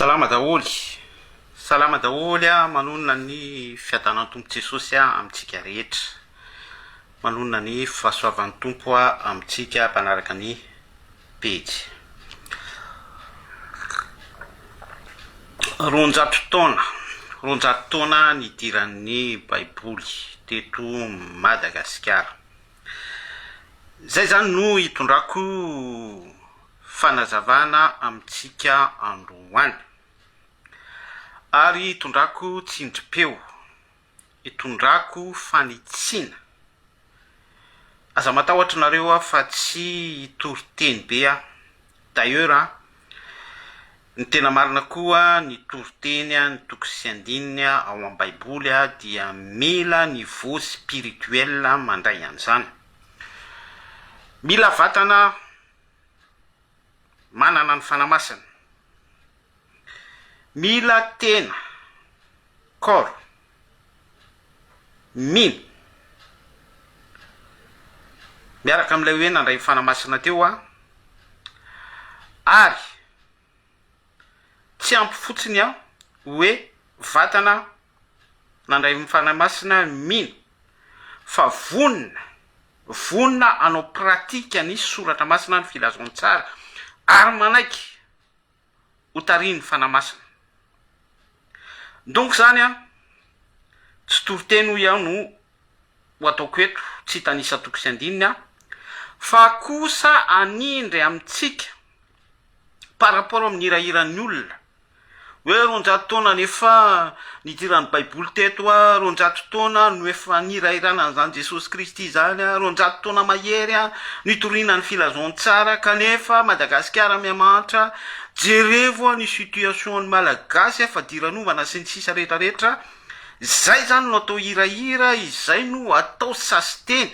Salama daholo, salama daholo a, manonona ny fiadanan'ny Tompo Jesosy a amintsika rehetra, manonona ny fahasoavan'ny Tompo a amintsika mpanaraka ny pejy. 200 taona, 200 taona nidiran'ny baiboly teto Madagasikara. Izay izany no hitondrako fanazavana amintsika androany. Ary hitondrako tsindrim-peo, hitondrako fanitsiana. Aza matahotra nareo aho fa tsy hitory teny be aho. D'ailleurs an, ny tena marina koa ny toriteny, ny toko sy andininy ao amin'ny baiboly dia mila niveau spirituel mandray an'izany. Mila vatana manana ny Fanahy Masina. Mila tena, corps, mino. Miaraka amin'ilay hoe nandray ny Fanahy Masina teo aho. Ary tsy ampy fotsiny aho hoe vatana nandray ny Fanahy Masina mino fa vonona, vonona hanao pratique ny Soratra Masina, ny Filazantsara, ary manaiky ho tarihin'ny Fanahy Masina. Donc zany an, tsy toriteny hoy aho no ho ataoko eto, tsy hitanisa toko sy andininy aho, fa kosa hanindry amintsika par rapport amin'ny hirahiran'ny olona, hoe 200 taona no efa nidiran'ny baiboly teto a, 200 taona no efa nirahirana an'izany Jesosy Kristy izany a, 200 taona mahery a nitoriana ny filazantsara kanefa Madagasikara mihamahantra, jerevo ny situation ny Malagasy a, fadiranovana sy ny sisa rehetra rehetra, izay izany no atao hirahira, izay no atao sasiteny,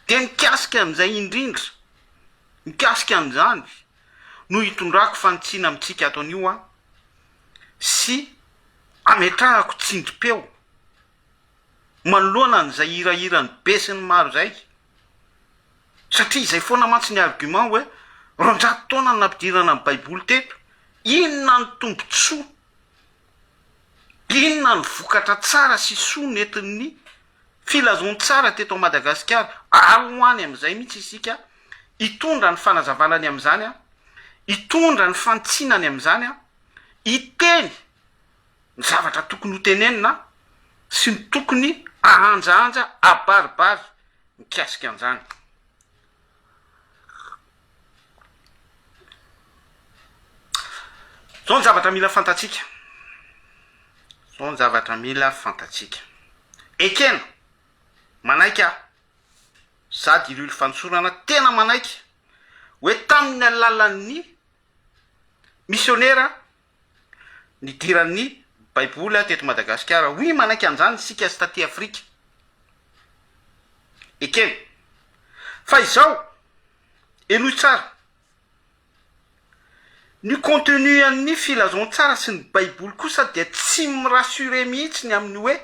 dia mikasika an'izay indrindra, mikasika an'izany. no hitondrako fanitsiana amintsika ato anio aho sy ametrahako tsindrim-peo manoloana an'izay hirahiran'ny be sy ny maro izay satria izay foana mantsy ny argument hoe 200 taona no nampidirana ny baiboly teto, inona ny tombotsoa, inona ny vokatra tsara sy soa nentin'ny filazantsara teto Madagasikara ary ho any amin'izay mihitsy isika hitondra ny fanazavana ny amin'izany, hitondra ny fanitsiana ny amin'izany, hiteny ny zavatra tokony ho tenenina sy ny tokony ahanjahanja abaribary mikasika an'izany. Zao ny zavatra mila fantatsika, zao ny zavatra mila fantatsika. Ekena, manaiky aho, za Dilioly Fantsorana tena manaiky hoe tamin'ny alalan'ny misionera nidiran'ny baiboly teto Madagasikara, oui manaiky an'izany isika sy taty Afrika, ekena. Fa izao, henoy tsara, ny contenu an'ny filazantsara sy ny baiboly kosa dia tsy mi-rassurer mihitsy ny amin'ny hoe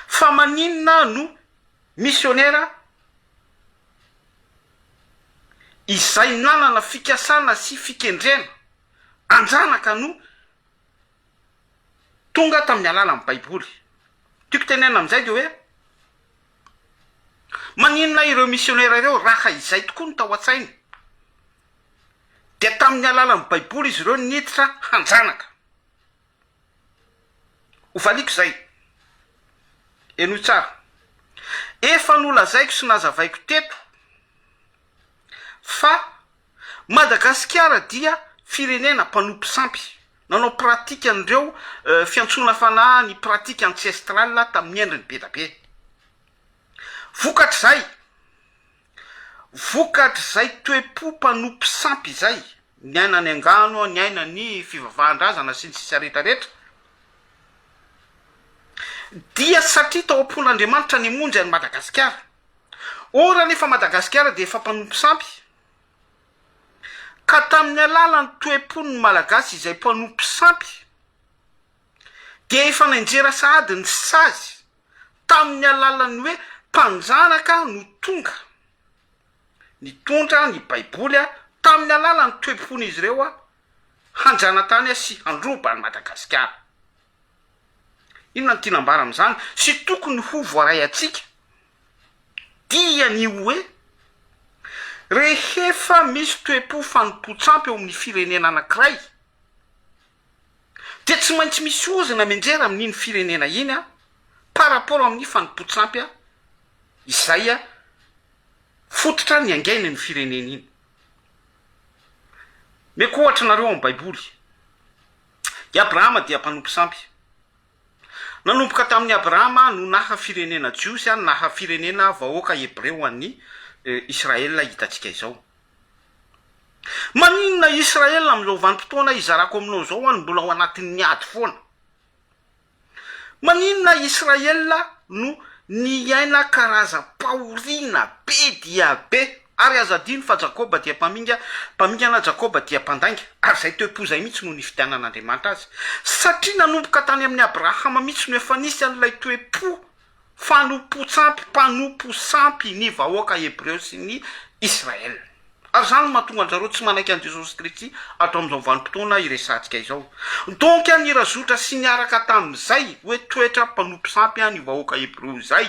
fa maninona no misionera izay nanana fikasana sy fikendrena anjanaka no tonga tamin'ny alalan'ny baiboly. Tiako tenenina amin'izay dia hoe Maninona ireo misionera ireo raha izay tokoa no tao an-tsainy? Dia tamin'ny alalan'ny Baiboly izy ireo niditra hanjanaka. Hovaliako izay. Henoy tsara. Efa nolazaiko sy nazavaiko teto fa Madagasikara dia firenena mpanompo sampy. Nanao pratique an'ireo fiantsoana fanahy ny pratique ancestrale tamin'ny endriny be da be. Vokatr'izay, vokatr'izay toe-po mpanompo sampy izay, niaina ny angano, niaina ny fivavahan-drazana sy ny sisa rehetra rehetra, dia satria tao am-pon'Andriamanitra ny hamonjy an'i Madagasikara. Or anefa Madagasikara dia efa mpanompo sampy, ka tamin'ny alalan'ny toe-pon'ny Malagasy izay mpanompo sampy, dia efa nianjera sahady ny sazy tamin'ny alalan'ny hoe mpanjanaka no tonga nitondra ny Baiboly tamin'ny alalan'ny toe-pon'izy ireo. Hanjanatany sy handroba an'i Madagasikara. Inona no tiana ambara amin'izany sy tokony ho voaray antsika? Dia ny hoe, rehefa misy toe-po fanompoan-tsampy eo amin'ny firenena anankiray, dia tsy maintsy misy ozona mianjera amin'iny firenena iny par rapport amin'ny fanompoan-tsampy izay fototra niangain'iny firenena iny. Omeko ohatra anareo ao amin'ny Baiboly. I Abrahama dia mpanompo sampy. Nanomboka tamin'i Abrahama no naha firenena jiosy ary naha firenena vahoaka hebreo an'i Israel hitantsika izao. Maninona Israel amin'izao vanim-potoana izarako aminao izao no mbola ao anatin'ny ady foana? Maninona Israel no niaina karazam-pahoriana be dia be? Ary aza adino fa Jakoba dia mpaminga, mpamingana, Jakoba dia mpandainga, ary izay toe-po izay mihitsy no nifidianan'Andriamanitra azy. Satria nanomboka tany amin'i Abrahama mihitsy no efa nisy an'ilay toe-po fanompoan-tsampy, mpanompo sampy ny vahoaka hebreo sy ny Israel. Ary izany no mahatonga an-jareo tsy manaiky an'i Jesosy Kristy hatramin'izao vanim-potoana iresahantsika izao. Donc nirazotra sy niaraka tamin'izay hoe toetra mpanompo sampy ny vahoaka hebreo izay,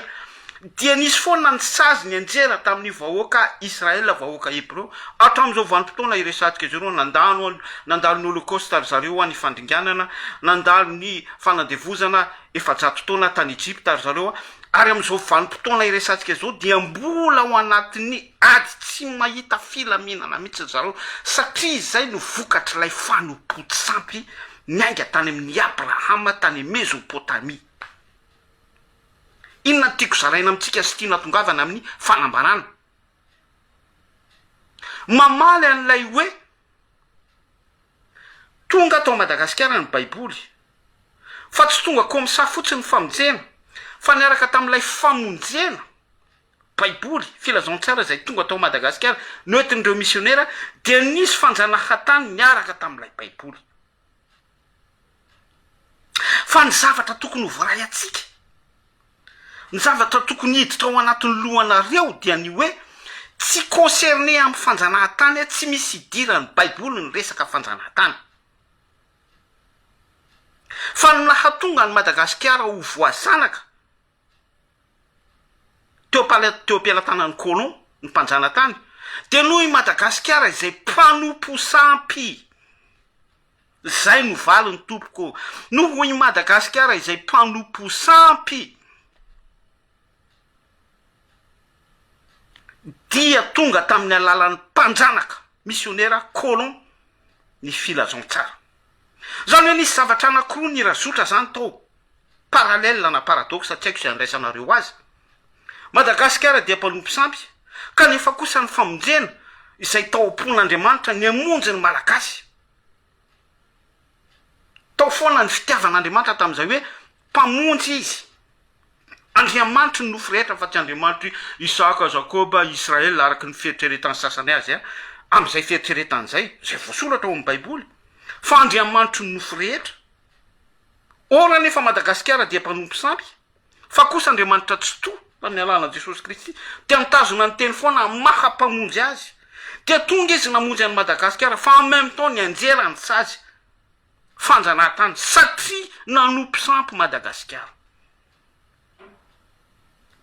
dia nisy foana ny sazy nianjera tamin'ny vahoaka Israel, vahoaka hebreo, hatramin'izao vanim-potoana iresahantsika izao ireo, nandalo nandalo ny Holocauste ry zareo, ny fandringanana, nandalo ny fanandevozana 400 taona tany Egypta ry zareo, ary amin'izao vanim-potoana iresahantsika izao dia mbola ao anatin'ny ady tsy mahita filaminana mihitsy ry zareo satria izay no vokatr'ilay fanompoan-tsampy niainga tany amin'i Abrahama tany Mesopotamia. Inona no tiako zaraina amintsika sy tiana tongavana amin'ny fanambarana? Mamaly an'ilay hoe Tonga tao Madagasikara ny baiboly fa tsy tonga comme ça fotsiny ny famonjena fa niaraka tamin'ilay famonjena, baiboly, filazantsara izay tonga tao Madagasikara noentin'ireo misionera dia nisy fanjanahantany niaraka tamin'ilay baiboly. Fa ny zavatra tokony ho voaray antsika, ny zavatra tokony hiditra ao anatin'ny lohanareo dia ny hoe tsy concerné amin'ny fanjanahantany, tsy misy idiran'ny baiboly ny resaka fanjanahantany. Fa ny nahatonga an'i Madagasikara ho voazanaka teo am-pala- teo am-pelatanan'ny colon, ny mpanjanatany, dia noho i Madagasikara izay mpanompo sampy. Zay no valiny tompoko ô! Noho i Madagasikara izay mpanompo sampy dia tonga tamin'ny alalan'ny mpanjanaka, misionera, colon, ny filazantsara. Zany hoe nisy zavatra anakiroa nirazotra zany tao, parallèle na paradoxe tsy haiko izay andraisanareo azy. Madagasikara dia mpanompo sampy kanefa kosa ny famonjena izay tao am-pon'Andriamanitra ny hamonjy ny Malagasy. Tao foana ny fitiavan'Andriamanitra tamin'izay hoe Mpamonjy Izy. Andriamanitry ny nofo rehetra fa tsy Andriamanitr'i Isaka, Jakoba, Israel araka ny fieritreretan'ny sasany azy amin'izay fieritreretany izay, izay voasoratra ao amin'ny Baiboly, fa Andriamanitry ny nofo rehetra. Or anefa Madagasikara dia mpanompo sampy. Fa kosa Andriamanitra Tsitoha, tamin'ny alalan'i Jesosy Kristy, dia nitazona ny teny foana amin'ny maha Mpamonjy Azy. Dia tonga Izy namonjy an'i Madagasikara, fa en même temps nianjera ny sazy fanjanahantany, satria nanompo sampy Madagasikara.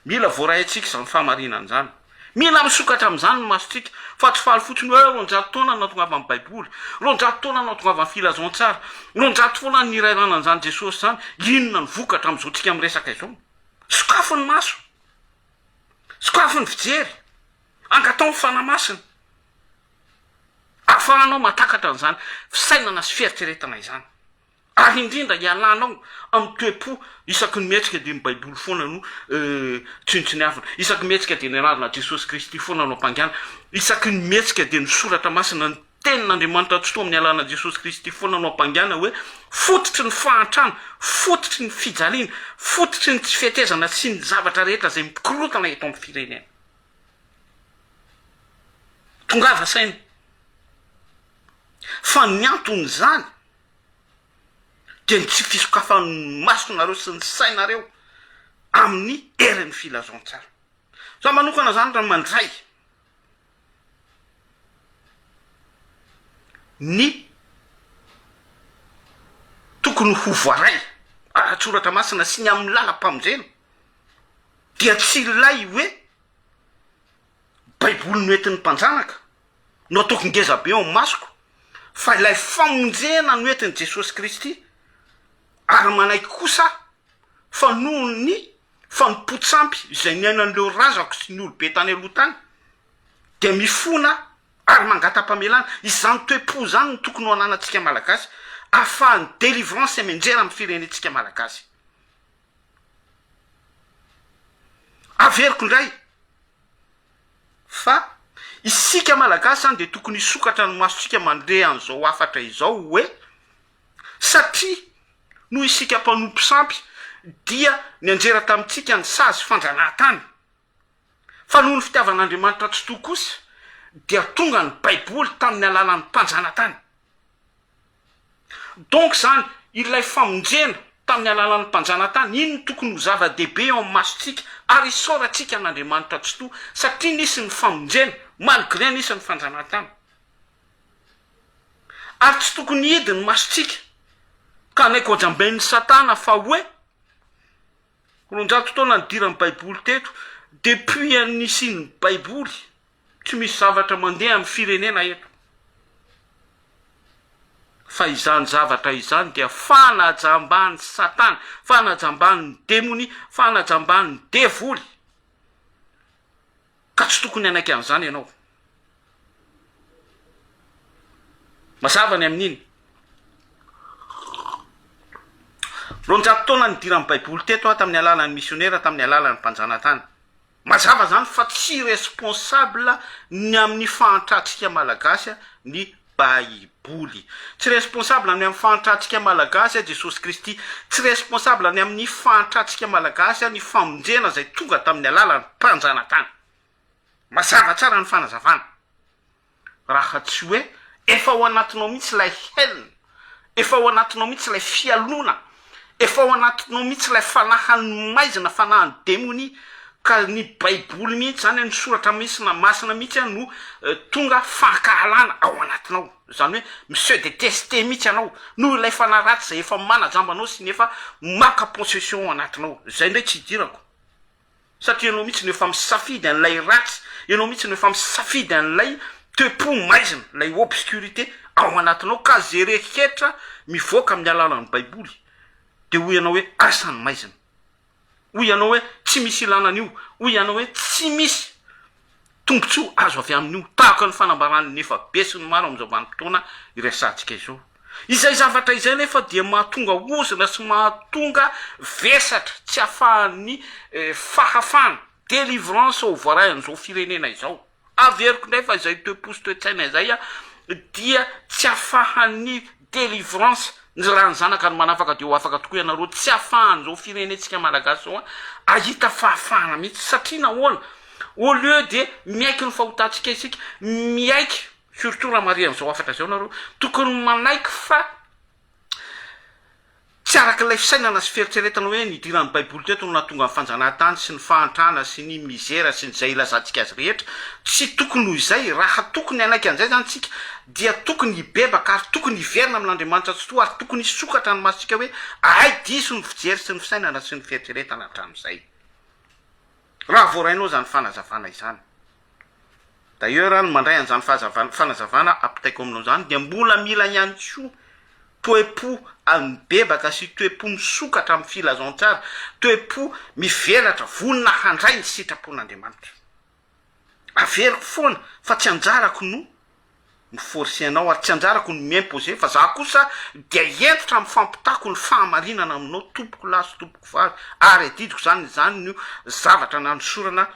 Mila voaray antsika izany fahamarinana izany. Mila misokatra amin'izany ny masontsika, fa tsy faly fotsiny hoe 200 taona no nahatongavan'ny Baiboly, 200 taona no nahatongavan'ny filazantsara, 200 foana no nirairana an'izany Jesosy izany, inona no vokatra amin'izao tsika miresaka izao? Sokafy ny maso, sokafy ny fijery, angataho ny Fanahy Masina, ahafahanao mahatakatra an'izany fisainana sy fieritreretana izany. Ary indrindra ialanao amin'ny toe-po isaky ny mihetsika dia ny baiboly foana no tsinontsiniavina, isaky ny mihetsika dia ny anarana Jesosy Kristy foana no ampangana, isaky ny mihetsika dia ny soratra masina, ny tenin'Andriamanitra tsitoha amin'ny alalan'i Jesosy Kristy foana no ampangana hoe fototry ny fahantrana, fototry ny fijaliana, fototry ny tsy fetezana sy ny zavatra rehetra izay mikorontana eto amin'ny firenena. Tongava saina fa ny anton'izany dia ny tsy fisokafan'ny masonareo sy ny sainareo amin'ny herin'ny filazantsara. Za manokana zany raha mandray ny Tokony ho voaray ara-tsoratra masina sy ny amin'ny lalam-pamonjena dia tsy ilay hoe Baiboly noentin'ny mpanjanaka no ataoko ngeza be eo amin'ny masoko fa ilay famonjena noentin'i Jesosy Kristy ary manaiky kosa aho fa noho ny fanompoan-tsampy izay niainan'ireo razako sy ny olobe tany aloha tany dia mifona aho ary mangata-pamelana, izany toe-po izany no tokony ho ananantsika Malagasy ahafahan'ny délivrance mianjera amin'ny firenentsika Malagasy. Averiko indray fa isika Malagasy izany dia tokony hisokatra ny masontsika mandre an'izao hafatra izao hoe satria noho isika mpanompo sampy dia nianjera tamintsika ny sazy fanjanahantany. Fa noho ny fitiavan'Andriamanitra tsitoha kosa dia tonga ny baiboly tamin'ny alalan'ny mpanjanatany. Donc izany ilay famonjena tamin'ny alalan'ny mpanjanatany iny no tokony ho zava-dehibe eo amin'ny masontsika ary isaorantsika an'Andriamanitra tsitoha satria nisy ny famonjena malgré nisy ny fanjanahantany. Ary tsy tokony hihidy ny masontsika ka hanaiky hojambain'i satana fa hoe 200 taona nidiran'ny baiboly teto, depuis an'ny nisian'ny baiboly tsy misy zavatra mandeha amin'ny firenena eto. Fa izany zavatra izany dia fanajamban'i satana, fanajamban'ny demonia, fanajamban'ny devoly. Ka tsy tokony hanaiky an'izany ianao. Mazava ny amin'iny. 200 taona nidiran'ny Baiboly teto aho tamin'ny alalan'ny misionera, tamin'ny alalan'ny mpanjanatany. Mazava izany fa tsy responsable ny amin'ny fahantrantsika Malagasy ny Baiboly. Tsy responsable ny amin'ny fahantrantsika Malagasy Jesosy Kristy. Tsy responsable ny amin'ny fahantrantsika Malagasy ny famonjena izay tonga tamin'ny alalan'ny mpanjanatany. Mazava tsara ny fanazavana. Raha tsy hoe efa ao anatinao mihitsy ilay haine, efa ao anatinao mihitsy ilay fialonana, efa ao anatinao mihitsy ilay fanahin'ny maizina, fanahin'ny demonia, ka ny baiboly mihitsy izany, ny soratra misina masina mihitsy no tonga fankahalana ao anatinao. Izany hoe mi-se detester mihitsy ianao noho ilay fanahy ratsy izay efa manajamba anao sy ny efa maka possession ao anatinao. Izay indray tsy idirako. Satria ianao mihitsy no efa misafidy an'ilay ratsy, ianao mihitsy no efa misafidy an'ilay toe-po maizina, ilay obscurité ao anatinao, ka ze rehetra mivoaka amin'ny alalan'ny baiboly dia hoy ianao hoe asan'ny maizina, hoy ianao hoe tsy misy ilana an'io, hoy ianao hoe tsy misy tombontsoa azo avy amin'io, tahaka ny fanambaran'ny efa be sy ny maro amin'izao vanim-potoana iresahantsika izao. Izay zavatra izay anefa dia mahatonga ozona sy mahatonga vesatra tsy ahafahan'ny fahafahana, délivrance ho voaray an'izao firenena izao. Averiko indray fa izay toe-po sy toe-tsaina izay dia tsy ahafahan'ny délivrance, ny raha ny zanaka no manafaka dia ho afaka tokoa ianareo, tsy ahafahan'izao firenentsika malagasy izao ahita fahafahana mihitsy satria nahoana? Au lieu de miaiky ny fahotantsika isika, miaiky Surtout raha mahare an'izao hafatra izao nareo, tokony manaiky fa tsy araka ilay fisainana sy fieritreretana hoe nidiran'ny baiboly teto no nahatonga ny fanjanahantany sy ny fahantrana sy ny mizera sy ny izay ilazantsika azy rehetra, tsy tokony ho izay, raha tokony hanaiky an'izay izany tsika dia tokony hibebaka ary tokony hiverina amin'Andriamanitra Tsitoha ary tokony hisokatra ny masontsika hoe ahay diso ny fijery sy ny fisainana sy ny fieritreretana hatramin'izay. Raha voarainao izany fanazavana izany. D'ailleurs ny mandray an'izany fahazavana, fanazavana ampitaiko aminao izany dia mbola mila ihany koa toe-po mibebaka sy toe-po misokatra amin'ny filazantsara, toe-po mivelatra, vonona handray ny sitrapon'Andriamanitra. Averiko foana fa tsy anjarako no mi-forcer anao ary tsy anjarako ny mi-imposer fa za kosa dia hentitra amin'ny fampitako ny fahamarinana aminao tompoko lahy sy tompoko vavy ary adidiko izany izany no zavatra nanosorana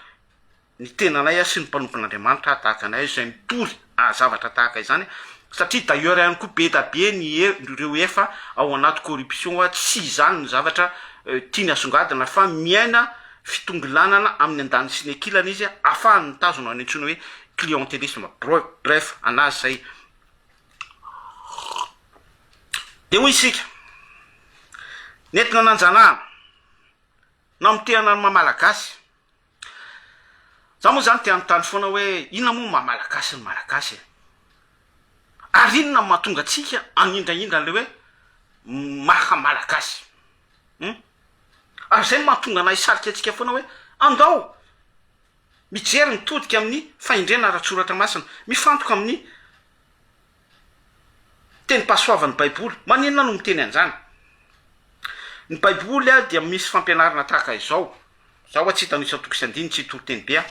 ny tenanay sy ny mpanompon'Andriamanitra tahaka anay izay mitory zavatra tahaka izany satria d'ailleurs ihany koa be da be ny ireo efa ao anaty corruption tsy izany ny zavatra tiany asongadina fa miaina fitongilanana amin'ny andaniny sy ny ankilany izy afahany mitazona ny antsoina hoe clientelisme bref anazy zay de hoy isika nentina nanjanahana namotehana ny maha malagasy za moa zany te hanontany foana hoe inona moa maha malagasy ny malagasy e ary inona no mahatonga antsika hanindrahindra an'le hoe. maha Malagasy. Hum? Ary izay no mahatonga anay hisarika antsika foana hoe andao mijery mitodika amin'ny fahendrena ara-tsoratra masina, mifantoka amin'ny tenim-pahasoavan'ny Baiboly. Maninona aho no miteny an'izany? Ny Baiboly dia misy fampianarana tahaka izao. Zaho hoa tsy hitanisa toko sy andininy, tsy hitory teny be aho.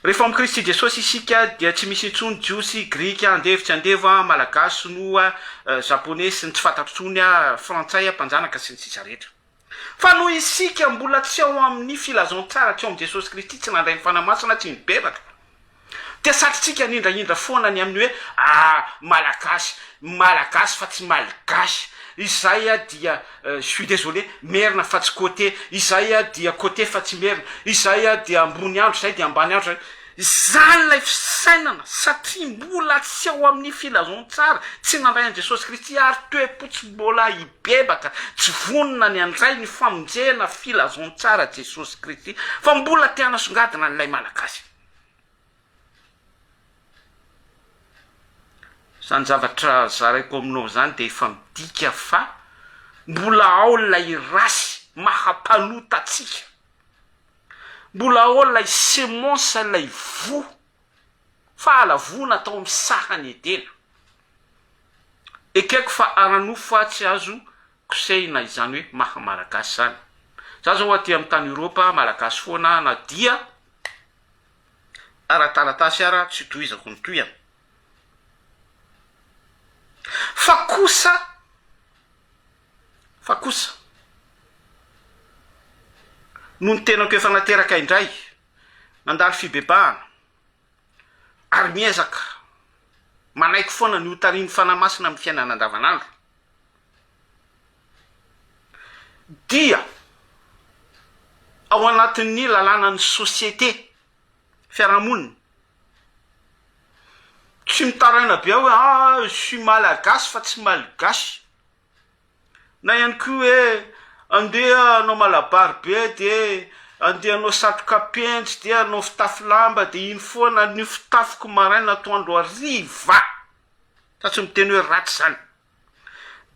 Rehefa ao amin'i Kristy Jesosy isika dia tsy misy intsony Jiosy, Grika, andevo tsy andevo, Malagasy, Sinoa, Japoney sy ny tsy fantatro intsony, Frantsay, mpanjanaka sy ny sisa rehetra. Fa noho isika mbola tsy ao amin'ny filazantsara, tsy ao amin'i Jesosy Kristy, tsy nandray ny Fanahy Masina, tsy nibebaka, dia satrintsika hanindrahindra foana ny amin'ny hoe ah Malagasy, Malagasy fa tsy Malgache, izay dia je suis désolé, Merina fa tsy côté, izay dia côté fa tsy Merina, izay dia ambony andro, izay dia ambany andro, izany ilay fisainana satria mbola tsy ao amin'ny filazantsara, tsy nandray an'i Jesosy Kristy ary toe-po tsy mbola hibebaka, tsy vonona ny handray ny famonjena filazantsara Jesosy Kristy fa mbola te hanasongadina an'ilay Malagasy. Izany zavatra zaraiko aminao izany dia efa midika fa mbola ao ilay race maha mpanota antsika, mbola ao ilay semence ilay voa fahalavoana tao amin'ny sahan'i Edena. Ekeko fa ara-nofo fa tsy azo kosehina izany hoe maha malagasy izany. Za zao aty amin'ny tany Europe malagasy foana na dia ara-taratasy ara tsy tohizako ny tohiny. Fa kosa, fa kosa, noho ny tenako efa nateraka indray, nandalo fibebahana, ary miezaka manaiky foana ny hotarihin'ny Fanahy Masina amin'ny fiainana andavanandro, dia ao anatin'ny lalànan'ny société, fiarahamonina, tsy mitaraina be aho hoe ah je suis malagasy fa tsy malgache, na ihany koa hoe andeha hanao malabary be de andeha hanao satroka penjy de hanao fitafy lamba de iny foana ny fitafiko maraina atoandro hariva, za tsy miteny hoe ratsy zany.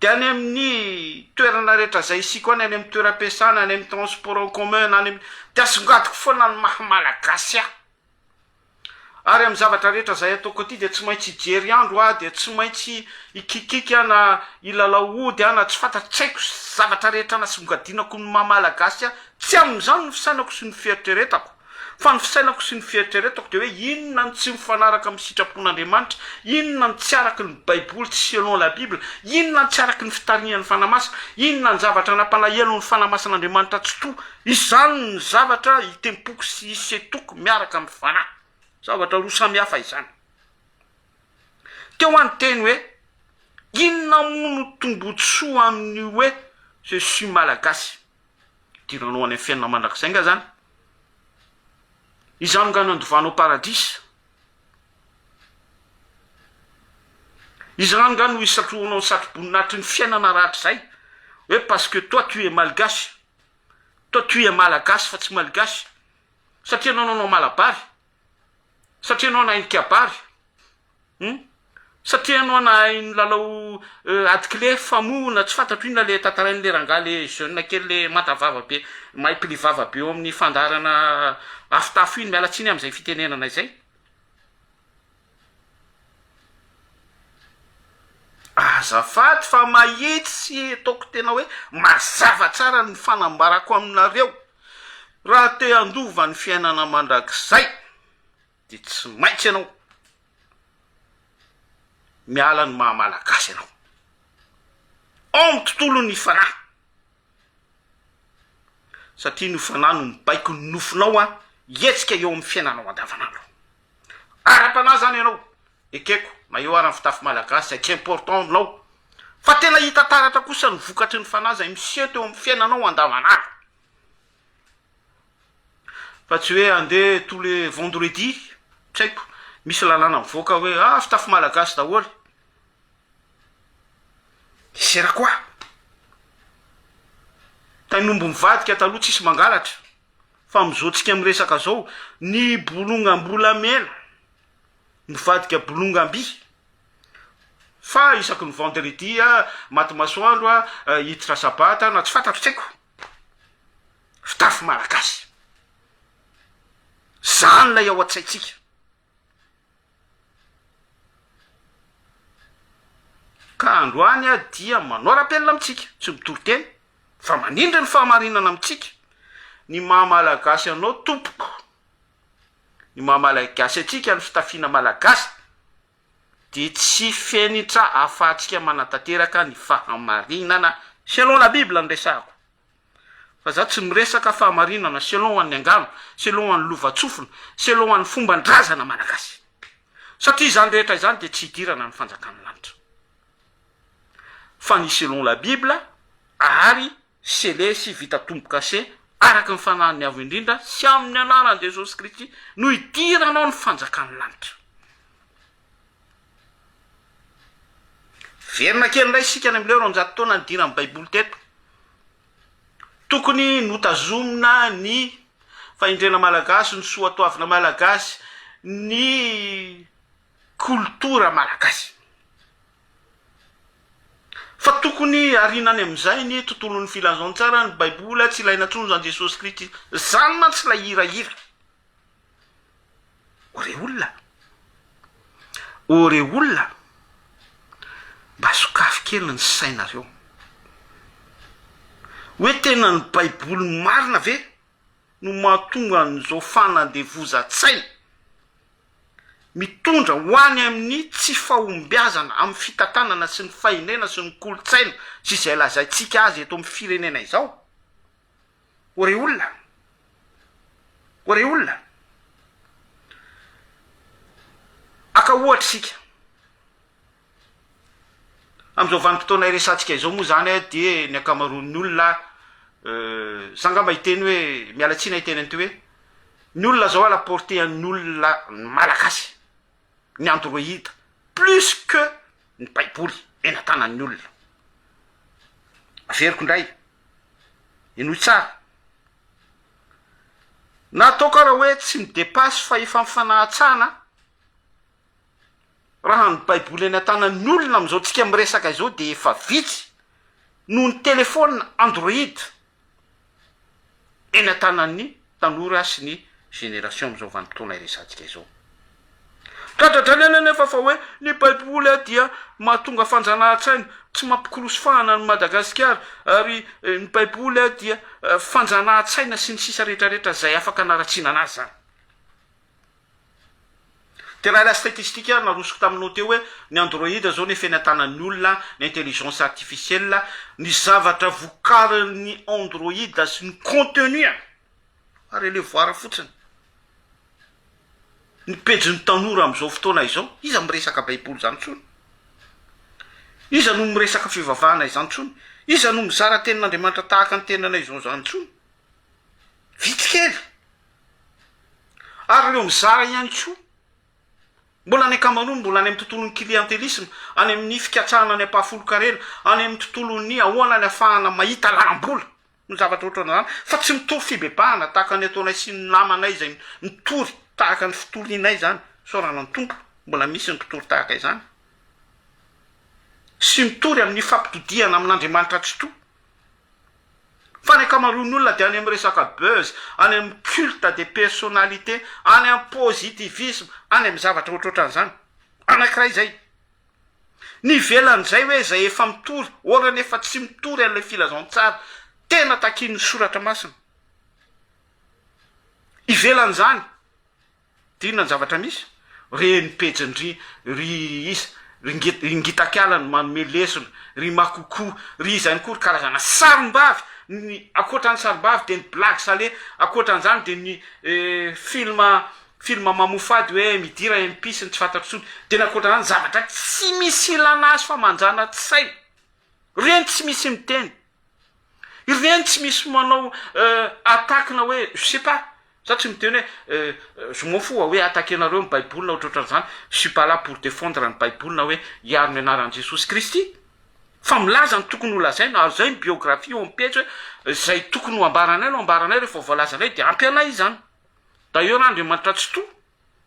Dia any amin'ny toerana rehetra izay isiako any, any amin'ny toeram-piasana, any amin'ny transport en commun, na any amin'ny, dia asongadiko foana ny maha malagasy ahy. Ary amin'ny zavatra rehetra izay ataoko aty dia tsy maintsy hijery andro aho, dia tsy maintsy hikikiaka na hilalao ody aho na tsy fantatro, tsy haiko zavatra rehetra anasongadinako ny maha malagasy ahy, tsy amin'izany ny fisainako sy ny fieritreretako. Fa ny fisainako sy ny fieritreretako dia hoe inona no tsy mifanaraka amin'ny sitrapon'Andriamanitra, inona no tsy araky ny baiboly, tsy selon la bible, inona no tsy araky ny fitarihan'ny Fanahy Masina, inona ny zavatra nampanahelo ny Fanahy Masin'Andriamanitra tsy to, izany ny zavatra itempoko sy isetoko miaraka amin'ny Fanahy. Zavatra roa samy hafa izany. Teo aho niteny hoe inona moa no tombotsoa amin'ny hoe je suis malagasy. Hidiranao any amin'ny fiainana mandrakizay nga zany? Izany nga no andovanao paradisa? Izany nga no hisatrohanao ny satroboninahitry ny fiainana rahatrizay? Hoe parce que toi tu es malgache, toi tu es malagasy fa tsy malgache, satria ianao nanao malabary, satria ianao nahay nikabary, Hum? Satria ianao nahay nilalao ady clé famono tsy fantatro inona le tantarain'le rangahy le jeune kely le manta vava be mahay pli vava be eo amin'ny fandaharana afo tafo iny, miala tsiny amin'izay fitenenana izay. Azafady fa mahitsy sy ataoko tena hoe mazava tsara ny fanambarako aminareo, raha te handova ny fiainana mandrakizay dia tsy maintsy ianao miala ny maha malagasy anao ao amin'ny tontolon'ny fanahy satria ny fanahy no mibaiko ny nofonao a hihetsika eo amin'ny fiainanao andavanandro ara-panahy zany ianao ekeko na eo ara ny fitafy malagasy zay tsy important aminao fa tena hita taratra kosa ny vokatry ny fanahy zay miseho teo amin'ny fiainanao andavanandro Fa tsy hoe andeha tous les vendredi, tsy haiko, misy lalàna mivoaka hoe ah fitafy malagasy daholo. Sert à quoi? Tain'omby mivadika taloha tsisy mangalatra, fa amin'izao tsika miresaka zao, ny bolongam-bolamena mivadika bolongam-by. Fa isaky ny vendredi a, maty masoandro a, hiditra sabata na tsy fantatro tsy haiko. Fitafy malagasy. Zany ilay ao an-tsaintsika. Ka androany aho dia manao rappel amintsika, tsy mitory teny, fa manindry ny fahamarinana amintsika, ny maha malagasy anao tompoko, ny maha malagasy antsika, ny fitafiana malagasy dia tsy fenitra ahafahantsika manatanteraka ny fahamarinana selon la bible no resahako. Fa za tsy miresaka fahamarinana selon an'ny angano, selon an'ny lovantsofina, selon an'ny fomban-drazana malagasy. Satria izany rehetra izany dia tsy hidirana ny fanjakan'ny lanitra. Fa ny selon la bible ary scellé sy vita tombo-kase araka ny fanahin'ny Avo Indrindra sy amin'ny anaran'i Jesosy Kristy no hidiranao ny fanjakan'ny lanitra. Miverina kely indray isika any amin'ilay 200 taona nidiran'ny Baiboly teto. Tokony notazomina ny fahendrena malagasy, ny soatoavina malagasy, ny kolotora malagasy. Fa tokony ariana any amin'izay ny tontolon'ny filazantsara, ny Baiboly, tsy ilaina intsony izany Jesosy Kristy. Izany mantsy ilay hirahira. O re olona! O re olona! Mba sokafy kely ny sainareo. Hoe tena ny baiboly marina ve no mahatonga an'izao fanandevozan-tsaina mitondra ho any amin'ny tsy fahombiazana amin'ny fitantanana sy ny fahendrena sy ny kolontsaina sy izay lazaintsika azy eto amin'ny firenena izao? O rey olona! O rey olona! Aka ohatra isika. Amin'izao vanim-potoana iresahantsika izao moa izany dia ny ankamaroan'ny olona, za angamba hiteny hoe, miala tsiny aho hiteny an'ity hoe, ny olona izao à la portée an'ny olona malagasy ny android plus que ny baiboly eny an-tanan'ny olona. Averiko indray. Henoy tsara. Na ataoko ara hoe tsy mi-depasse fa efa mifanahatsahana raha ny baiboly eny an-tanan'ny olona amin'izao tsika miresaka izao dia efa vitsy noho ny telephone android eny an-tanan'ny tanora sy ny génération amin'izao vanim-potoana iresahantsika izao. Dradradraina anefa fa hoe ny baiboly dia mahatonga fanjanahan-tsaina, tsy mampikorosy fahana an'i Madagasikara ary ny baiboly dia fanjanahan-tsaina sy ny sisa rehetra rehetra izay afaka anaratsiana anazy izany. Dia raha ilay statistique narosoko taminao teo hoe ny android zao nefa eny an-tanan'ny olona, ny intelligence artificielle, ny zavatra vokarin'ny android sy ny contenu ary relevoir fotsiny. Ny pejin'ny tanora amin'izao fotoana izao, iza miresaka baiboly izany intsony? Iza no miresaka fivavahana izany intsony? Iza no mizara tenin'Andriamanitra tahaka ny tenanay izao izany intsony? Vitsy kely. Ary ireo mizara ihany koa, mbola ny ankamaroany mbola any amin'ny tontolon'ny clientélisme, any amin'ny fikatsahana ny ampahafolon-karena, any amin'ny tontolon'ny ahoana ny ahafahana mahita lalam-bola. Ny zavatra ohatran'izany, fa tsy mitory fibebahana tahaka ny ataonay sy ny namanay izay mitory tahaka ny fitorianay izany, isaorana ny Tompo, mbola misy ny mpitory tahaka izany, sy mitory amin'ny fampitodihana amin'Andriamanitra Tsitoha. Fa ny ankamaroan'ny olona dia any amin'ny resaka buzz, any amin'ny culte des personnalités, any amin'ny positivisme, any amin'ny zavatra ohatrohatran'izany. Anankiray izay. Ny ivelan'izay hoe izay efa mitory, or anefa tsy mitory an'ilay filazantsara tena takian'ny soratra masina. Ivelan'izany, dia inona ny zavatra misy? Reny pejin-dry ry iza, ry nge- ry Ngitakiala no manome lesona, ry Makoko, ry iza ihany koa, ry karazana sarim-bavy, ny ankoatra ny sarim-bavy dia ny blague salée, ankoatran'izany dia ny film Film mamofady hoe midira MP sy ny tsy fantatro intsony. Dia ny ankoatran'izany zavatra tsy misy ilana azy fa manjana-tsaina. Ireny tsy misy miteny. Ireny tsy misy manao attaque na hoe je sais pas. Za tsy miteny hoe je m'en fous hoe attaquer-nareo ny baiboly na ohatrohatran'izany. Je suis pas là pour défendre ny baiboly na hoe hiaro ny anaran'i Jesosy Kristy. Fa milaza ny tokony ho lazaina ary izay ny biographie eo amin'ny pejy hoe izay tokony ho ambaranay no ambaranay rehefa voalazanay dia ampy anay izany. D'ailleurs Andriamanitra Tsitoha,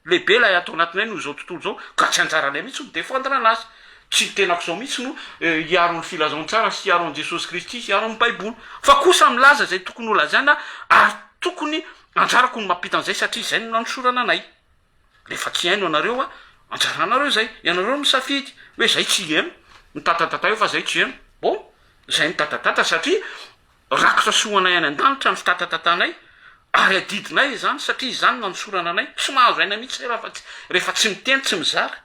lehibe ilay ato anatinay noho izao tontolo izao, ka tsy anjaranay mihitsy mi-defendre anazy. Tsy ny tenako izao mihitsy no hiaro ny filazantsara sy hiaro an'i Jesosy Kristy sy hiaro ny Baiboly. Fa kosa milaza izay tokony holazaina ary tokony anjarako ny mampita an'izay satria izay no nanosorana anay. Rehefa tsy haino ianareo, anjaranareo izay. Ianareo no misafidy hoe izay tsy heno, mitatatata eo fa izay tsy heno. Bon, izay mitatatata satria Rakitra soa anay any an-danitra ny fitatatatanay, ary adidinay izany satria izany no nanosorana anay. Tsy mahazo aina mihitsy izay raha rehefa tsy miteny, tsy mizara.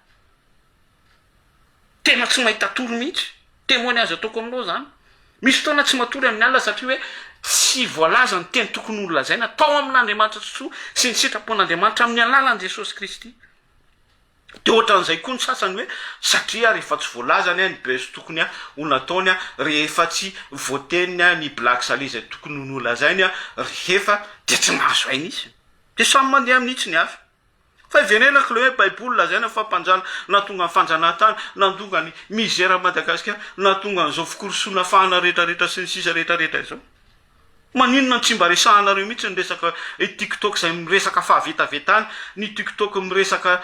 Tena tsy mahita tory mihitsy. Témoignage ataoko aminao izany. Misy fotoana tsy matory amin'ny alina satria hoe tsy voalaza ny teny tokony ho nolazaina tao amin'Andriamanitra Tsitoha sy ny sitrapon'Andriamanitra amin'ny alalan'i Jesosy Kristy. De ohatran'izay koa ny sasany hoe satria rehefa tsy voalazany ny buzz tokony ho nataony rehefa tsy voateniny ny blague sale izay tokony ho nolazainy rehefa de tsy mahazo aina izy. De samy mandeha amin'ny hitsiny avy. Fa iverenako le hoe baiboly lazaina fa mpanjana nahatonga ny fanjanahantany, nahatonga ny misère à Madagascar, nahatonga an'izao fikorosoana fahana retraretra sy ny sisa retraretra izao. Maninona no tsy mba resahanareo mihitsy ny resaka tiktok izay miresaka fahavetavetana, ny tiktok miresaka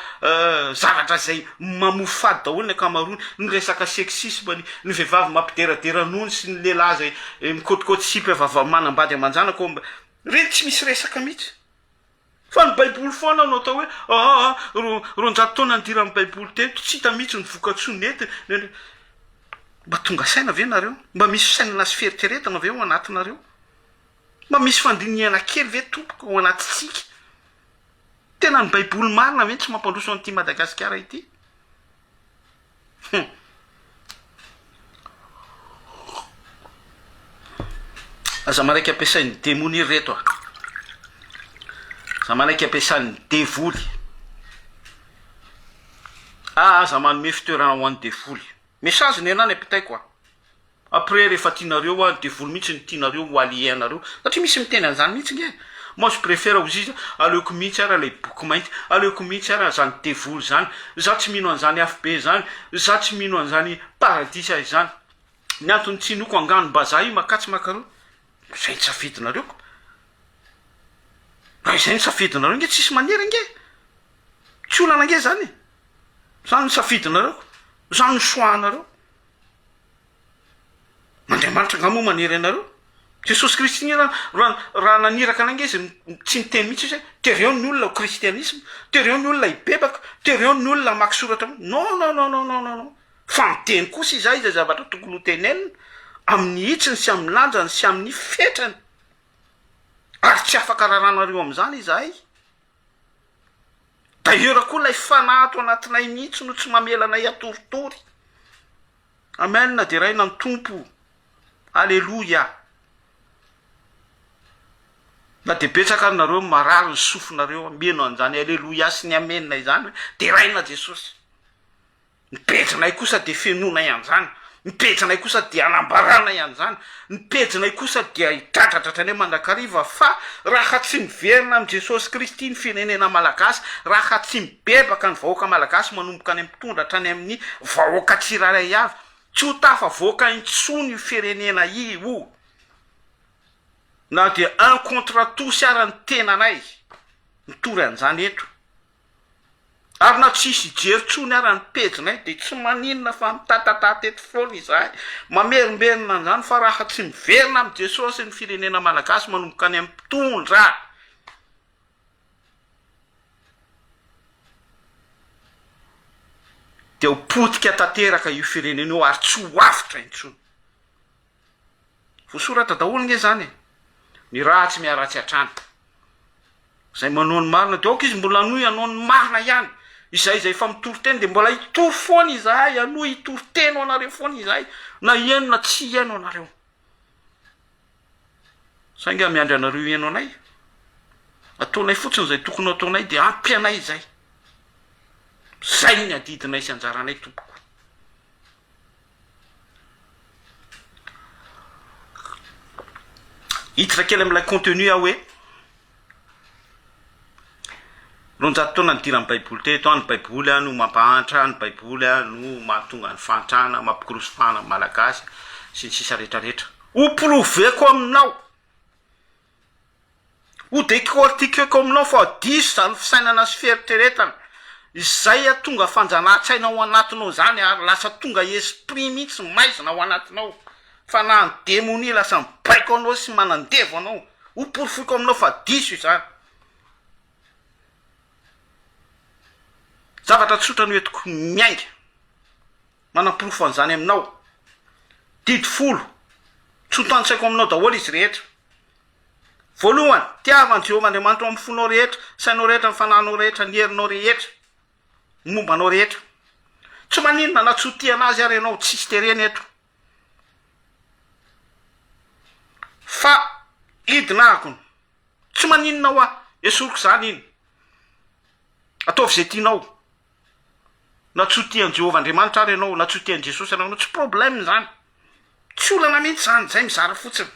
zavatra izay mamoa fady daholo ny ankamaroany, ny resaka sexisme, ny ny vehivavy mampideradera nono sy ny lehilahy izay mikôtikôty sipa vava manambady aman-janaka ao, ireny tsy misy resaka mihitsy. Fa ny baiboly foana no atao hoe aa 200 taona nidiran'ny baiboly teto, tsy hita mihitsy ny vokatsoa nentiny. Mba tonga saina ve nareo? Mba misy fisainana sy fieritreretana ve ao anatinareo? Mba misy fandinihana kely ve tompoko ao anatintsika? Tena ny baiboly marina ve no tsy mampandroso an'ity Madagasikara ity? Hum. Aza manaiky ampiasain'ny demonia ry reto a! Aza manaiky ampiasan'ny devoly. Ah, aza manome fitoerana ho an'ny devoly. Message ny anah ny ampitaiko a! Après rehefa tianareo an, devoly mihitsy no tianareo ho allié anareo, satria misy miteny an'izany mihitsy nge, moi je préfère ozy izy aleoko mihitsy ara ilay boky mainty, aleoko mihitsy ara zany devoly zany, za tsy mino an'izany afobe zany, za tsy mino an'izany paradisa izany, ny antony tsy inoako anganom-bazaha io makatsy makaroa, izay ny safidinareo ko, raha izay ny safidinareo nge tsisy manery nge, tsy olana nge zany e, zany ny safidinareo ko, zany ny choix-nareo. Andriamanitra angaha moa manery anareo? Jesosy Kristy anie raha raha raha naniraka anay ange izy tsy niteny mihitsy izy hoe tereo ny olona ho kristianisma, tereo ny olona hibebaka, tereo ny olona hamaky soratra non non non non non non non fa miteny kosa izahay izay zavatra tokony ho tenenina amin'ny hitsiny sy amin'ny lanjany sy amin'ny fetrany ary tsy afaka raranareo amin'izany izahay. D'ailleurs koa ilay fanahy ato anatinay mihitsy no tsy mamela anay hatoritory. Amen deraina ny Tompo Aleloia Na dia betsaka ary nareo marary ny sofinareo mino an'izany Aleloia sy ny Amen izany hoe deraina Jesosy Ny pejinay kosa dia fenoinay an'izany Ny pejinay kosa dia anambaranay an'izany Ny pejinay kosa dia idradradradranay mandrakariva fa raha tsy miverina amin'i Jesosy Kristy ny firenena malagasy, raha tsy mibebaka ny vahoaka malagasy manomboka any amin'ny mpitondra hatrany amin'ny vahoaka tsirairay avy, tsy ho tafavoaka intsony io firenena io na dia un contre tous ara ny tenanay mitory an'izany eto. Ary na tsy hisy hijery intsony ara ny pejinay dia tsy maninona fa mitatatata eto foana izahay mamerimberina an'izany fa raha tsy miverina amin'i Jesosy ny firenena malagasy manomboka any amin'ny mpitondra dia ho potika tanteraka io firenena io ary tsy ho avotra intsony. Voasoratra daholo nge zany e! Ny ratsy miharatsy hatrany. Izay manao ny marina dia aoka izy mbola hanohy hanao ny marina ihany. Izahay izay efa mitory teny dia mbola hitory foana izahay, hanohy hitory teny ho anareo foana izahay, na hihaino na tsy hihaino anareo. Saingy aho miandry anareo hihaino anay. Ataonay fotsiny izay tokony ho ataonay dia ampy anay izay. Izay ny adidinay sy anjaranay tompoko. Hiditra kely amin'ilay contenu aho hoe 200 taona nidiran'ny baiboly teto an, ny baiboly an no mampahantra, ny baiboly an no mahatonga ny fahantrana, mampikorosy fahana ny malagasy sy ny sisa rehetra rehetra. Ho prouver-ko aminao, ho decortiquer-ko aminao fa diso izany fisainana sy fieritreretana. Izay a tonga fanjanahan-tsaina ao anatinao izany ary lasa tonga esprit mihitsy maizina ao anatinao. Fanahin'ny demonia lasa mibaiko anao sy manandevo anao. Ho porofoiko aminao fa diso izany. Zavatra tsotra no entiko miainga manaporofo an'izany aminao. Didy folo, tsy ho tantsaiko aminao daholo izy rehetra. Voalohany, tiava an'i Jehovah Andriamanitrao amin'ny fonao rehetra, sainao rehetra, ny fanahinao rehetra, ny herinao rehetra, ny momba anao rehetra. Tsy maninona na tsy ho tia an'azy ary ianao, tsisy terena eto. Fa hidina akony. Tsy maninona hoa, esoriko izany iny. Ataovy izay tianao. Na tsy ho tia an'i Jehovah Andriamanitra ary ianao, na tsy ho tia an'i Jesosy ianao, tsy problème izany. Tsy olana mihitsy izany, izay mizara fotsiny.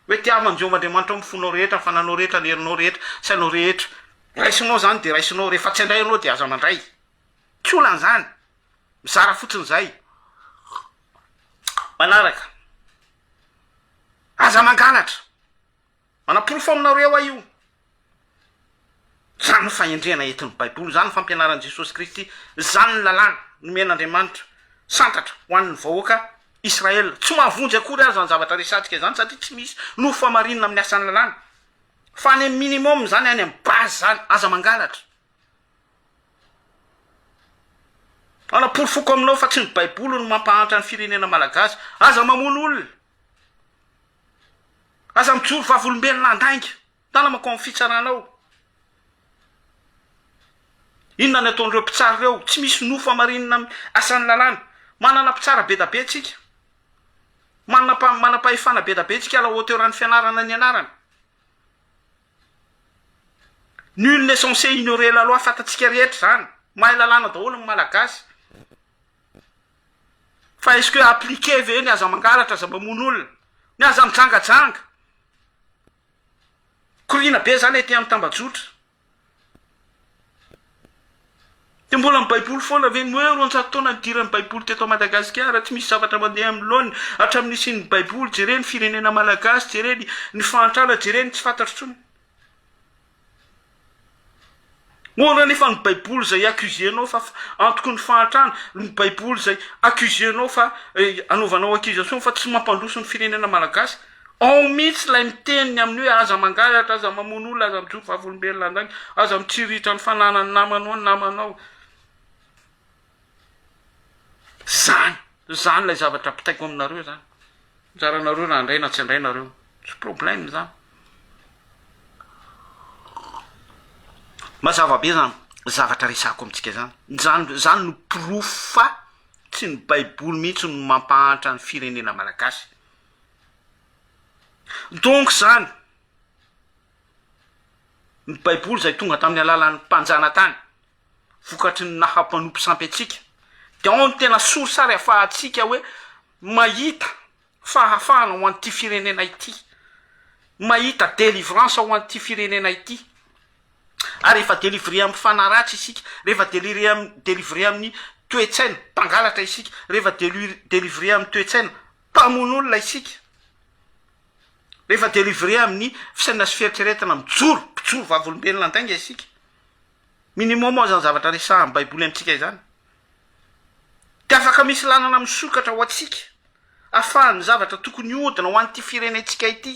Hoe tiavo an'i Jehovah Andriamanitra amin'ny fonao rehetra, ny fananao rehetra, ny herinao rehetra, sainao rehetra. Raisinao izany dia raisinao, rehefa tsy handray ianao dia aza mandray. Tsy olana izany. Mizara fotsiny izay. Manaraka. Aza mangalatra. Manaporofo aminareo aho io. Izany no fahendrena entin'ny Baiboly, izany no fampianaran'i Jesosy Kristy, izany ny lalàna nomen'Andriamanitra santatra ho an'ny vahoaka Israel. Tsy mahavonjy akory aza izany zavatra resahantsika izany satria tsy misy nofo hamarinina amin'ny asan'ny lalàna. Fa any amin'ny minimum izany, any amin'ny base izany, aza mangalatra. Manaporofoko aminao fa tsy ny Baiboly no mampahantra ny firenena malagasy. Aza mamono olona. Aza mijoro vavolombelona handainga. Tana mankao amin'ny fitsarana ao. Inona ny ataon'ireo mpitsara ireo? Tsy misy nofo hamarinina amin'ny asan'ny lalàna. Manana mpitsara be da be tsika. Manana manam-pahefana be da be tsika à la hauteur ny fianarana nianarana. Nul n'est censé ignorer la loi, fantatsika rehetra izany. Mahay lalàna daholo ny Malagasy. Fa est-ce que appliquer ve ny aza mangalatra, aza mamono olona? Ny aza mijangajanga? Koriana be zany ety amin'ny tambajotra. Dia mbola ny baiboly foana ve ny hoe 200 taona nidiran'ny baiboly teto Madagasikara, tsy misy zavatra mandeha amin'ny laoniny hatramin'ny nisian'ny baiboly, jereo ny firenena malagasy, jereo ny fahantrana, jereo ny tsy fantatro intsony. Ahoana anefa ny baiboly izay accuser-nao fa antoky ny fahantrana, ny baiboly izay accuser-nao fa anaovanao accusation fa tsy mampandroso ny firenena malagasy? Ao mihitsy ilay miteny ny amin'ny hoe aza mangalatra, aza mamono olona, aza mijoro vavolombelona andainga, aza mitsiriritra ny fananan'ny namanao ny namanao. Zany, zany ilay zavatra ampitaiko aminareo zany. Anjaranareo na handray na tsy handray nareo. Tsy problème zany. Mazava be zany zavatra resahako amintsika zany. Zany zany no porofo fa tsy ny baiboly mihitsy no mampahantra ny firenena malagasy. Donc zany ny baiboly zay tonga tamin'ny alalan'ny mpanjanatany vokatry ny naha mpanompo sampy antsika de ao no tena source ary afahantsika hoe mahita fahafahana ho an'ity firenena ity, mahita délivrance ho an'ity firenena ity, ary rehefa délivré amin'ny fanahy ratsy isika, rehefa déliré am- délivré amin'ny toe-tsaina mpangalatra isika, rehefa delu- délivré amin'ny toe-tsaina mpamono olona isika, rehefa délivré amin'ny fisainana sy fieritreretana mijoro, mpijoro vavolombelona an-dainga isika. Minimum aza ny zavatra resahan'ny baiboly amintsika izany. Dia afaka misy lalana misokatra ho antsika afahan'ny zavatra tokony hihodina ho an'ity firenentsika ity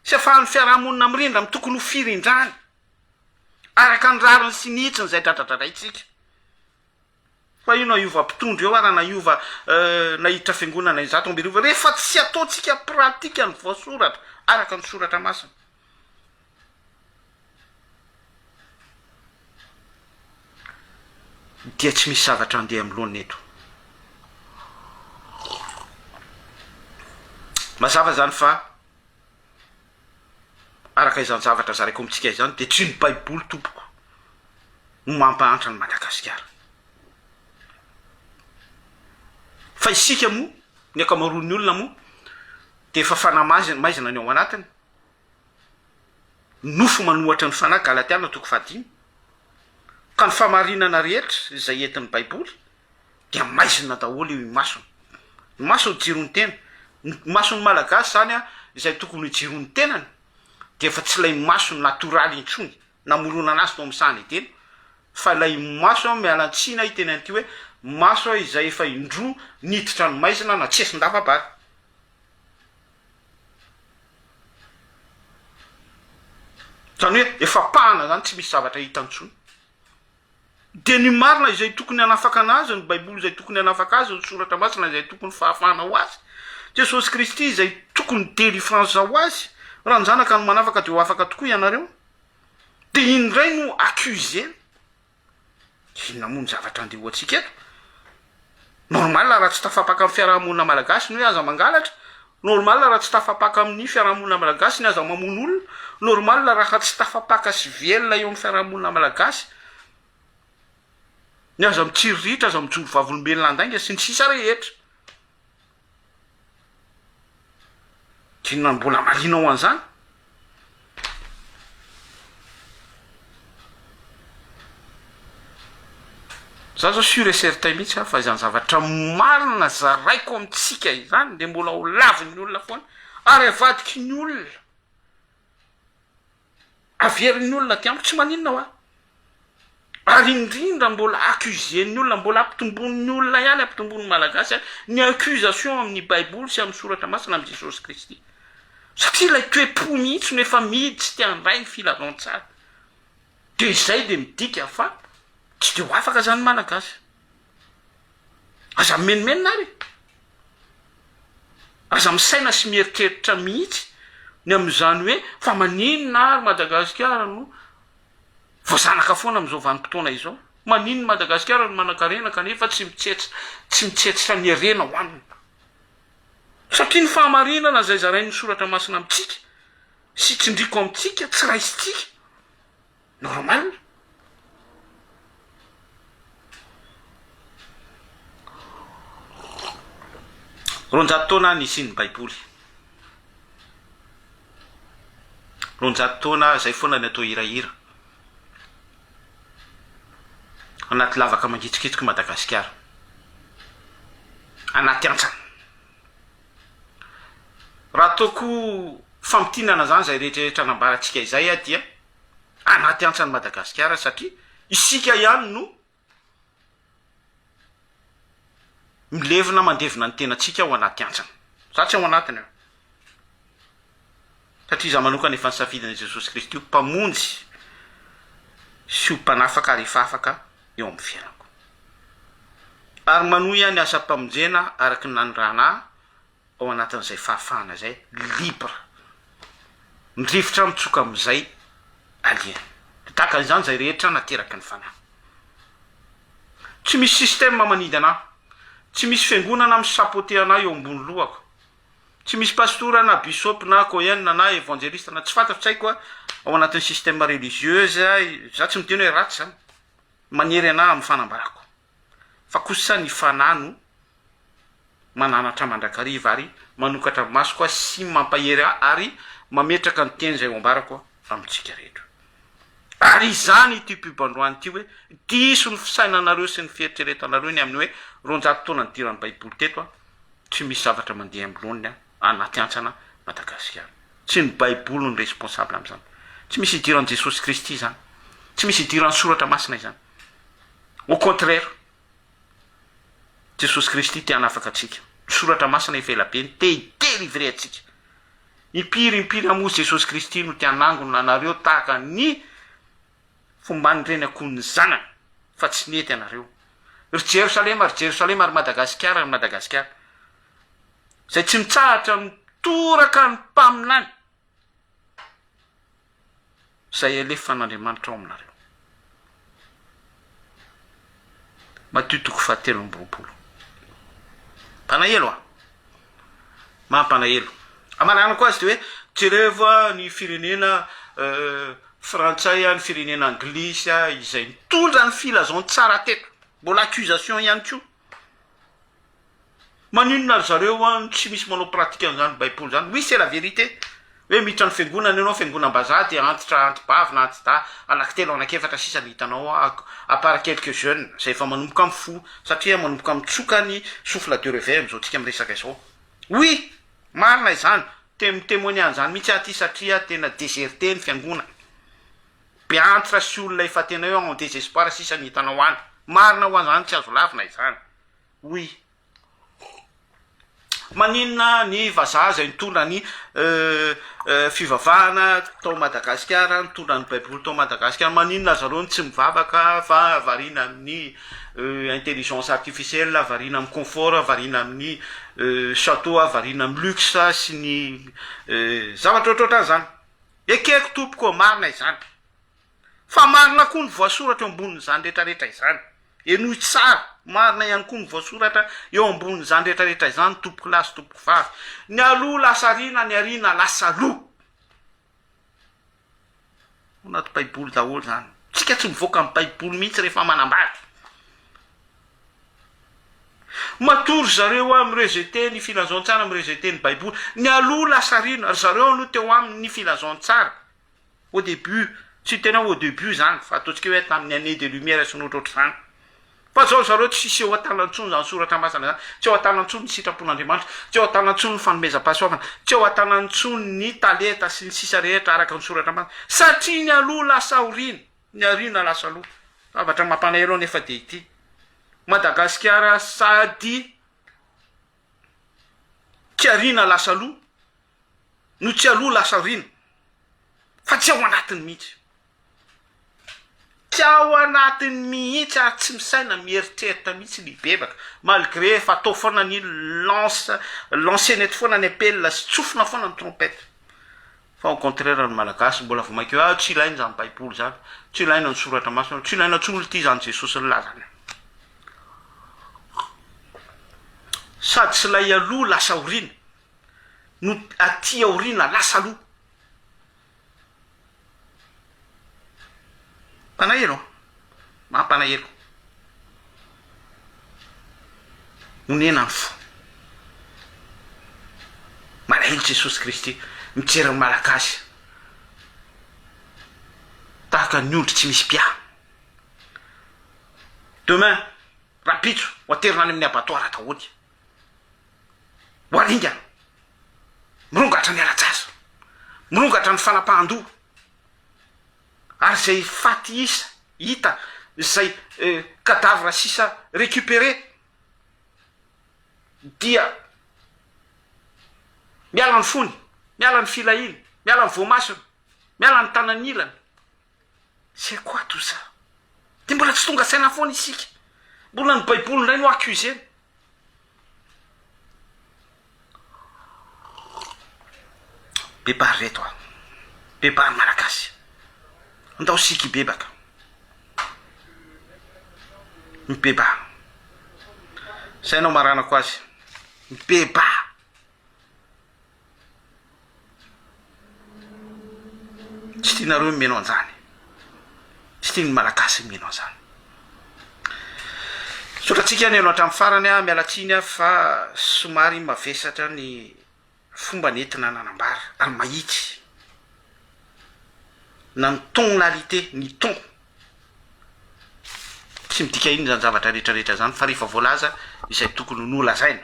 sy afahan'ny fiarahamonina mirindra amin'ny tokony ho firindrany araka ny rariny sy ny hitsiny izay dradradradraintsika. Fa io na hiova mpitondra eo ara na hiova na hiditra fiangonana izato amberiova rehefa tsy ataontsika pratika ny voasoratra araka ny soratra masina. Dia tsy misy zavatra handeha amin'ny laoniny eto. Mazava izany fa araka izany zavatra zaraiko amintsika izany dia tsy ny baiboly tompoko no mampahantra an'i Madagasikara. Fa isika moa, ny ankamaroan'ny olona moa dia efa fanahy maizina ny ao anatiny. Nofo manohatra ny fanahy, Galatiana toko fahadimy, ka ny fahamarinana rehetra izay entin'ny Baiboly dia maizina daholo eo imasony. Ny maso no jiron'ny tena. Ny mason'ny Malagasy izany izay tokony ho jiron'ny tenany dia efa tsy ilay maso natoraly intsony namoronana azy tao amin'ny sahan'i Edena. Fa ilay maso an, miala tsiny aho hiteny an'ity hoe maso an izay efa indroa niditra ny maizina na tsesin-dava-bary. Izany hoe efa pahana izany tsy misy zavatra hita intsony. Dia ny marina izay tokony hanafaka anazy, ny baiboly izay tokony hanafaka azy, ny soratra masina izay tokony fahafahana ho azy, Jesosy Kristy izay tokony délivrance ho azy, raha ny zanaka no manafaka dia ho afaka tokoa ianareo. Dia iny indray no accuser-na. Inona moa ny zavatra andeha ho antsika eto? Normal raha tsy tafapaka amin'ny fiarahamonina malagasy ny hoe aza mangalatra, normal raha tsy tafapaka amin'ny fiarahamonina malagasy ny aza mamono olona, normal raha tsy tafapaka sy velona eo amin'ny fiarahamonina malagasy ny aza mitsiriritra, aza mijoro vavolombelona handainga sy ny sisa rehetra. Inona no mbola hamalianao an'izany? Za zao sur et certain mihitsy aho fa izany zavatra marina zaraiko amintsika izany de mbola ho lavin'ny olona foana ary avadiky ny olona. Averin'ny olona aty amiko, tsy maninona hoa. Ary indrindra mbola accuser-n'ny olona, mbola ampitomboin'ny olona ihany, ampitomboin'ny Malagasy ihany ny accusation amin'ny baiboly sy amin'ny soratra masina amin'i Jesosy Kristy. Satria ilay toe-po mihitsy no efa mihidy tsy te handray ny filazantsara. Dia izay dia midika fa tsy dia ho afaka izany ny Malagasy. Aza mimenomenona ary e! Aza misaina sy mieritreritra mihitsy ny amin'izany hoe fa maninona ary Madagasikara no voazanaka foana amin'izao vanim-potoana izao? Maninona Madagasikara no manankarena kanefa tsy mitsetsa tsy mitsetsitra ny harena hohanina? Satria ny fahamarinana izay zarain'ny soratra masina amintsika sy tsindriako amintsika tsy raisintsika. Normal. 200 taona nisian'ny Baiboly. 200 taona izay foana ny atao hirahira. Anaty lavaka mangitsokitsoka i Madagasikara. Anaty hantsana. Raha ataoko famintinana izany izay rehetrarehetra nambarantsika izay dia anaty antsan'i Madagasikara satria isika ihany no milevina mandevina ny tenantsika ao anaty antsana. Za tsy ao anatiny aho. Satria za manokana efa nisafidy an'i Jesosy Kristy ho Mpamonjy sy ho Mpanafaka ary efa afaka eo amin'ny fiainako. Ary manohy aho ny asam-pamonjena araka ny nanirahana ahy ao anatin'izay fahafahana izay, libre. Ny rivotra mitsoka amin'izay alehany. Dia tahaka an'izany izay rehetra nateraky ny Fanahy. Tsy misy système manidy anah. Tsy misy fiangonana mi-sapoter anah eo ambony lohako. Tsy misy pastora na bishop na cohen na evangeliste na tsy fantatro tsy haiko ao anatin'ny système religieuse, za tsy miteny hoe ratsy zany, manery anah amin'ny fanambarako. Fa kosa ny Fanahy no mananatra mandrakariva ary manokatra ny masoko aho sy mampahery ahy ary mametraka ny teny izay ho ambarako amintsika rehetra. Ary izany ity pub androany ity hoe diso ny fisainanareo sy ny fieritreretanareo ny amin'ny hoe 200 taona nidiran'ny baiboly teto an, tsy misy zavatra mandeha amin'ny laoniny an, anaty hantsana Madagasikara. Tsy ny baiboly no responsable amin'izany. Tsy misy idiran'i Jesosy Kristy izany. Tsy misy idiran'ny soratra masina izany. Au contraire, Jesosy Kristy te hanafaka antsika. Ny Soratra Masina efa ela be no te hi-delivrer antsika. Impiry impiry hamoa Jesosy Kristy no te hanangona anareo tahaka ny fomban'ireny akoho ny zanany fa tsy nety anareo. Ry Jerosalema, ry Jerosalema, ry Madagasikara, ry Madagasikara. Izay tsy mitsahatra mitoraka ny mpaminany. Izay alefan'Andriamanitra ao aminareo. Matio toko fahatelo amby 20. Mpanahelo a! Mampanahelo. Amaranako azy dia hoe jerevo ny firenena frantsay, ny firenena anglisy izay nitondra ny filazantsara teto. Mbola accusation ihany koa. Maninona ry zareo an tsy misy manao pratique an'izany baiboly zany? Oui c'est la vérité hoe miditra ny fiangonana ianao, fiangonam-bazaha dia antitra anti-bavy na anti-dahy anankitelo anankefatra sisa no hitanao ao à part quelques jeunes izay efa manomboka mifoha satria manomboka mitsoka ny souffle de réveil amin'izao tsika miresaka izao. Oui! Marina izany, te mi-temoigner an'izany mihitsy aho aty satria tena déserté ny fiangonana. Be antitra sy olona efa tena hoe en désespoir sisa ny hitanao any. Marina ho'a zany, tsy azo lavina izany. Oui. Maninona ny vazaha izay nitondra ny fivavahana tao Madagasikara, nitondra ny baiboly tao Madagasikara, maninona zareo no tsy mivavaka fa variana amin'ny intelligence artificielle, variana amin'ny confort, variana amin'ny chateau, variana amin'ny luxe sy ny zavatra ohatrohatran'izany. Ekeko tompoko, marina izany. Fa marina koa ny voasoratra eo ambonin'izany rehetrarehetra izany. Henoy tsara, marina ihany koa ny voasoratra eo ambonin'izany rehetrarehetra izany, tompokolahy sy tompokovavy. Ny aloha lasa aoriana, ny aoriana lasa aloha. Ao anaty Baiboly daholo izany. Tsika tsy mivoaka amin'ny Baiboly mihitsy rehefa manambady. Matoa ry zareo a mi-rejeter ny filazantsara, mi-rejeter ny Baiboly. Ny aloha lasa aoriana, ry zareo aloha teo aminy ny filazantsara. Au début, tsy tena hoe au début zany fa ataontsika hoe tamin'ny année des lumières sy ny ohatrohatr'izany. Fa zao zareo tsisy eo an-tanany intsony zany soratra masina zany, tsy eo an-tanany intsony ny sitrapon'Andriamanitra, tsy eo an-tanany intsony ny fanomezam-pahasoavana, tsy eo an-tanany intsony ny talenta sy ny sisa rehetra araka ny soratra masina satria ny aloha lasa aoriana, ny aoriana lasa aloha. Zavatra mampalahelo anefa dia ity, Madagasikara sady tsy aoriana lasa aloha no tsy aloha lasa aoriana fa tsy ao anatiny mihitsy. Tsy ao anatiny mihitsy ary tsy misaina mieritreritra mihitsy ny hibebaka malgré efa atao foana ny lance lancer-na eto foana ny appel sy tsofina foana ny trompette fa au contraire ny malagasy mbola vao mainka hoe ah tsy ilaina izany baiboly izany, tsy ilaina ny soratra masina, tsy ilaina intsony ity izany Jesosy nilaza ny sady tsy ilay aloha lasa aoriana. no aty aoriana lasa aloha. Mpanahelo an! Mampanahelo. Onena ny fo. Malahelo Jesosy Kristy mijery ny Malagasy tahaka ny ondry tsy misy mpiahy. Demain, rahampitso, ho aterina any amin'ny abattoir daholo. Ho aringana. Mirongatra ny ala-jaza. Mirongatra ny fanapahan-doha. Ary izay faty isa hita, izay cadavre sisa récupéré dia miala ny fony, miala ny filahiany, miala ny voamasony, miala ny tanan'ilany. C'est quoi tout ça? Dia mbola tsy tonga saina foana isika. Mbola ny baiboly indray no accuser-na. Bebaha ry reto a! Bebaha ny Malagasy! Andao isika hibebaka. Mibebaha. Zay no amaranako azy. Mibebaha. Tsy tianareo ny mino an'izany. Tsy tian'ny Malagasy ny mino an'izany. Misaotra antsika nihaino hatramin'ny farany aho, miala tsiny aho fa somary mavesatra ny fomba nentina nanambara ary mahitsy na ny tonalité, ny ton. Tsy midika inona izany zavatra rehetra rehetra izany fa rehefa voalaza izay tokony ho nolazaina,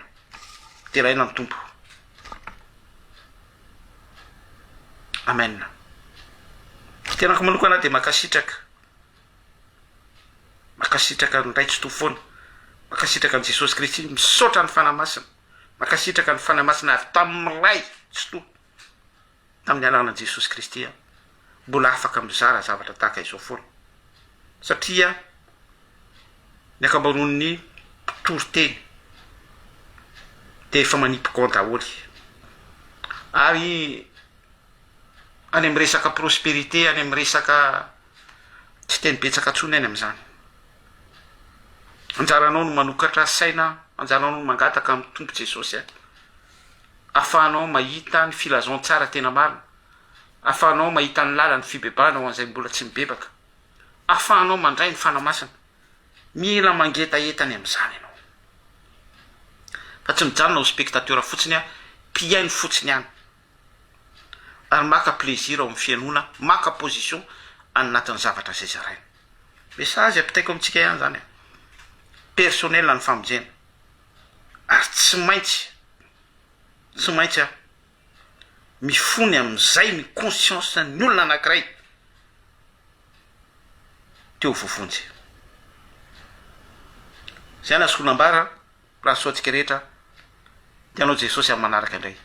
deraina ny Tompo. Amen. Ny tenako manokana dia mankasitraka, mankasitraka ny Ray Tsitoha foana, mankasitraka an'i Jesosy Kristy, misaotra ny Fanahy Masina, mankasitraka ny Fanahy Masina avy tamin'ny Ray Tsitoha. Tamin'ny alalan'i Jesosy Kristy aho mbola afaka mizara zavatra tahaka izao foana, satria ny ankamaroan'ny mpitory teny dia efa manipy gant daholo, ary any amin'ny resaka prospérité, any amin'ny resaka tsy teny betsaka intsony any amin'izany. Anjaranao no manokatra saina, anjaranao no mangataka amin'ny Tompo Jesosy. afahanao mahita ny filazantsara tena marina, afahanao mahita ny lalan'ny fibebahana ho an'izay mbola tsy mibebaka, afahanao mandray ny Fanahy Masina. Mila mangetaheta ny amin'izany ianao. Fa tsy mijanona ho spectateur fotsiny, mpihaino fotsiny ihany. Ary maka plaisir ao amin'ny fihainoana, maka position any anatin'ny zavatra izay zaraina. Message ampitaiko amintsika ihany izany. Personnel ny famonjena. Ary tsy maintsy, tsy maintsy aho mifony amin'izay ny conscience ny olona anankiray. Te ho voavonjy. Izay no azoko nambara, raha soa antsika rehetra, dia hanao Jesosy amin'ny manaraka indray.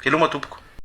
Veloma tompoko.